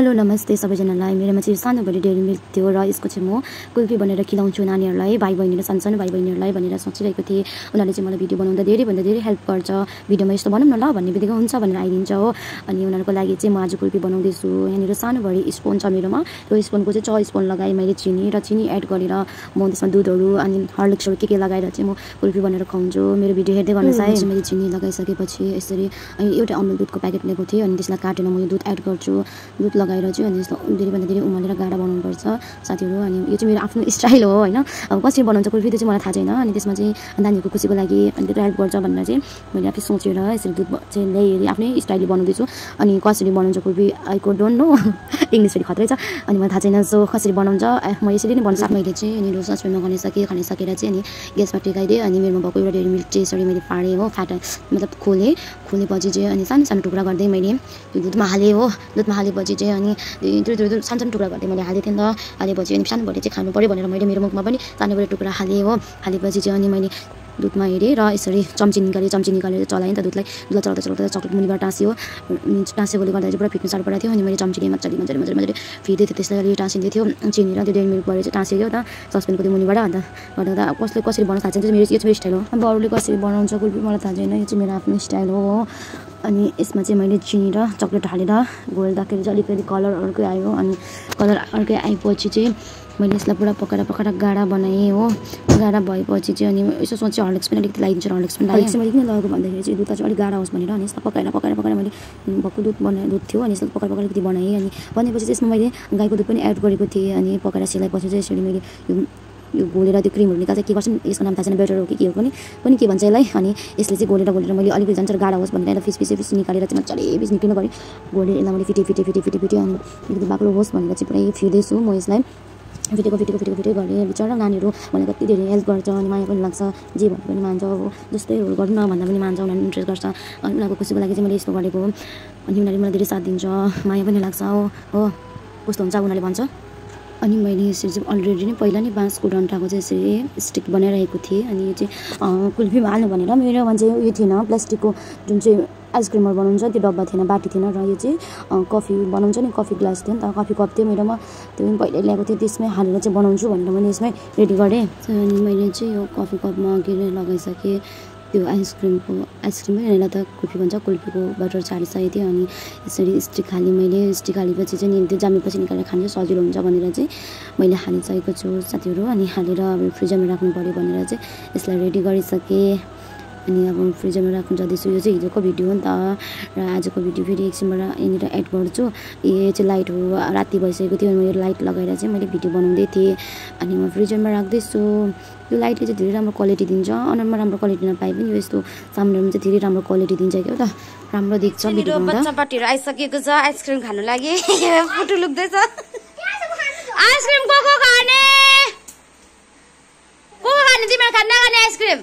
Hello नमस्ते सबैजनालाई। मेरोमा चाहिँ सानोबडे डेरी मिल्क थियो र यसको चाहिँ म कुल्फी बनाएर खिलाउँछु नानीहरूलाई, भाइ बहिनीलाई, सानो भाइ बहिनीहरूलाई भनेर सोचिरहेको थिएँ। उनीहरूले चाहिँ मलाई भिडियो बनाउँदा धेरैभन्दा धेरै हेल्प गर्छ। भिडियोमा यस्तो बनाउँ न ल भन्ने बित्तिकै हुन्छ भनेर आइदिन्छ हो। अनि उनीहरूको लागि चाहिँ म आज कुल्फी बनाउँदैछु। यहाँनिर सानोबडे स्पुन छ मेरोमा। त्यो स्पुनको चाहिँ 6 स्पुन लगाएँ मैले चिनी र चिनी एड गरेर म त्यसमा दुधहरू अनि हर्लिक्सहरू के लगाएर चाहिँ म कुल्फी बनाएर खुवाउँछु। मेरो भिडियो हेर्दै गर्नुहोस् है। मैले चिनी लगाइसकेपछि यसरी एउटा अमुल दुधको प्याकेट लिएको थिएँ अनि त्यसलाई काटेर म यो दुध एड गर्छु। दुध लगाएर चाहिँ अनि यसलाई धेरैभन्दा धेरै उमालेर गाढा बनाउनुपर्छ साथीहरू। अनि यो चाहिँ मेरो आफ्नो स्टाइल हो होइन। अब कसरी बनाउँछ कुल्फी त्यो चाहिँ मलाई थाहा छैन। अनि त्यसमा चाहिँ नानीहरूको खुसीको लागि अनि त्यो हेल्प गर्छ भनेर चाहिँ मैले आफै सोचेर यसरी दुध चाहिँ ल्याएर आफ्नै स्टाइलले बनाउँदैछु। अनि कसरी बनाउँछ कुल्फी आइको डोन्ट नो, इङ्ग्लिस फेरि खत्रै छ अनि मलाई थाहा छैन। सो कसरी बनाउँछ म यसरी नै बनाउँछु। मैले चाहिँ अनि ससपेनमा खनिसकेर चाहिँ अनि ग्यासमा टेकाइदिएँ। अनि मेरोमा भएको एउटा डेरी मिल्क चाहिँ यसरी मैले फाडेँ हो, मतलब खोलेपछि चाहिँ अनि सानो सानो टुक्रा गर्दै मैले त्यो दुधमा हालेँ हो। दुधमा हालेपछि चाहिँ अनि त्यो सानो टुक्रा गर्दै मैले हालेको थिएँ नि त। हालेपछि अनि सानोबडे चाहिँ खानु पऱ्यो भनेर मैले मेरो मुखमा पनि सानोबडे टुक्रा हालेँ हो। हालेपछि चाहिँ अनि मैले दुधमा हेरेँ र यसरी चम्ची निकालेर चलाएँ त दुधलाई चलाउँदा चक्लेट मुनिबाट टाँसेकोले गर्दा चाहिँ पुरा फिट्नु साह्रो परेको थियो। अनि मैले चम्चीले मजाले फिर्दै थिएँ। त्यसलाई अलि टाँसिँदै थियो चिनी र त्यो डेरी मिल्कबाट चाहिँ टाँसियो त ससपेनको त्यो मुनिबाट। अन्त गर्दा कसले कसरी बनाउनु थाहा छैन, यो चाहिँ मेरो स्टाइल हो। अब अरूले कसरी बनाउँछ कुल्फी मलाई थाहा छैन, यो चाहिँ मेरो आफ्नो स्टाइल हो। अनि यसमा चाहिँ मैले चिनी र चक्लेट हालेर घोल्दाखेरि चाहिँ अलिकति कलर अर्कै आयो। अनि कलर अर्कै आएपछि चाहिँ मैले यसलाई पुरा पकाएर गाढा बनाएँ हो। गाढा भएपछि चाहिँ अनि यसो सोचेँ हर्लिक्स पनि अलिकति लगाइदिन्छु। हर्लिक्स मैले किन लगाएको भन्दाखेरि चाहिँ दुधलाई चाहिँ अलिक गाढा होस् भनेर। अनि यसलाई पकाएर मैले भक्कु दुध थियो अनि यसलाई पकाएर अलिकति बनाएँ। अनि बनेपछि चाहिँ यसमा मैले गाईको दुध पनि एड गरेको थिएँ। अनि पकाएर सेलाएपछि चाहिँ यसरी मैले यो घोलेर त्यो क्रिमहरू निकाल्छ के गर्छन् यसको नाम थाहा छैन, बेटर हो कि के हो पनि के भन्छ यसलाई। अनि यसले चाहिँ घोलेर मैले अलिकति जान्छ गाढा होस् भनेर यसलाई फिस निकालेर चाहिँ मजाले फिस निक्लिनु पऱ्यो। घोलेर यसलाई मैले फिटे अनि अलिकति बाक्लो होस् भनेर चाहिँ पुरै फिर्दैछु म यसलाई। फिटेको गरेँ। बिचरा नानीहरू मलाई कति धेरै हेल्प गर्छ अनि माया पनि लाग्छ। जे भने पनि मान्छ अब जस्तै रोल गर्नु न भन्दा पनि मान्छ, उनीहरू इन्ट्रेस्ट गर्छ। अनि उनीहरूको खुसीको लागि चाहिँ मैले यस्तो गरेको हो। अनि उनीहरूले मलाई धेरै साथ दिन्छ, माया पनि लाग्छ हो कस्तो हुन्छ उनीहरूले भन्छ। अनि मैले यसरी चाहिँ अलरेडी नै पहिला नै बाँसको डन्ठाको चाहिँ यसरी स्टिक बनाइरहेको थिएँ। अनि यो चाहिँ कुल्फीमा हाल्नु भनेर मेरोमा चाहिँ उयो थिएन, प्लास्टिकको जुन चाहिँ आइसक्रिमहरू बनाउँछ त्यो डब्बा थिएन, बाटी थिएन। र यो चाहिँ कफी बनाउँछ नि कफी ग्लास थियो नि त, कफी कप थियो मेरोमा, त्यो पनि पहिल्यै ल्याएको थिएँ। त्यसमै हालेर चाहिँ बनाउँछु भनेर मैले यसमै रेडी गरेँ। अनि मैले चाहिँ यो कफी कपमा के लगाइसकेँ त्यो आइसक्रिम पनि यसलाई त कुल्फी भन्छ, कुल्फीको बटर छाडिसकेको थियो। अनि यसरी स्टिक हालेपछि चाहिँ त्यो जामेपछि निकालेर खानु सजिलो हुन्छ भनेर चाहिँ मैले हालिसकेको छु साथीहरू। अनि हालेर अब फ्रिजरमा राख्नु पऱ्यो भनेर चाहिँ यसलाई रेडी गरिसकेँ। अनि अब फ्रिजरमा राख्नु जाँदैछु। यो चाहिँ हिजोको भिडियो हो नि त र आजको भिडियो फेरि एकछिनबाट यहाँनिर एड गर्छु। यो चाहिँ लाइट हो, राति भइसकेको थियो। यो लाइट लगाएर चाहिँ मैले भिडियो बनाउँदै थिएँ। अनि म फ्रिजरमा राख्दैछु। यो लाइटले चाहिँ धेरै राम्रो क्वालिटी दिन्छ। अनुहारमा राम्रो क्वालिटी नपाए पनि यो यस्तो सामनेमा चाहिँ धेरै राम्रो क्वालिटी दिन्छ क्या त, राम्रो देख्छ भिडियो बनाउँदा। बच्चा पार्टीहरू आइसकेको छ आइसक्रिम खानु लागि। फुटु लुक्दैछ आइसक्रिम को खाने तिमीहरू खान नखाने आइसक्रिम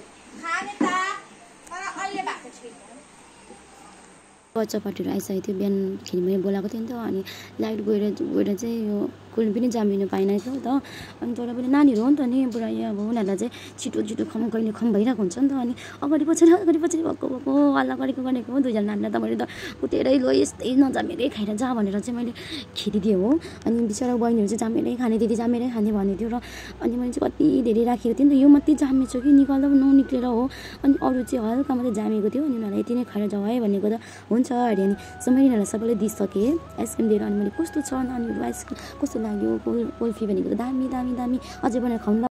बच्चा पार्टीहरू आइसकेको थियो। बिहानखेरि मैले बोलाएको थिएँ नि त। अनि लाइट गएर चाहिँ यो कुल्फी पनि जामिनु पाएन थियो त। अनि तर पनि नानीहरू हो नि त नि पुरा अब उनीहरूलाई चाहिँ छिटो कहिले खम भइरहेको हुन्छ नि त। अनि अगाडि पछाडि भएको हल्ला गरेको दुईजना नानीलाई त मैले त कुटेरै लो यस्तै नजामेरै खाएर जा भनेर चाहिँ मैले खेदिदिएँ हो। अनि बिचरा बहिनीहरू चाहिँ जामेरै खाने, दिदी जामेरै खाने भन्ने थियो। र अनि मैले चाहिँ कति धेरै राखेको थिएँ नि त, यो मात्रै जामेछ कि निकाल्दा पनि ननिक्लेर हो। अनि अरू चाहिँ हल्का मात्रै जामेको थियो। अनि उनीहरूलाई यति नै खाएर जाऊ है भनेको त हुन्छ अरे। अनि मैले यिनीहरूलाई सबैलाई दिइसकेँ आइसक्रिम दिएर। अनि मैले कस्तो छ नानीहरू आइसक्रिम कस्तो लाग्यो कुल्फी भनेको त दामी अझै बनाएर खाउँ।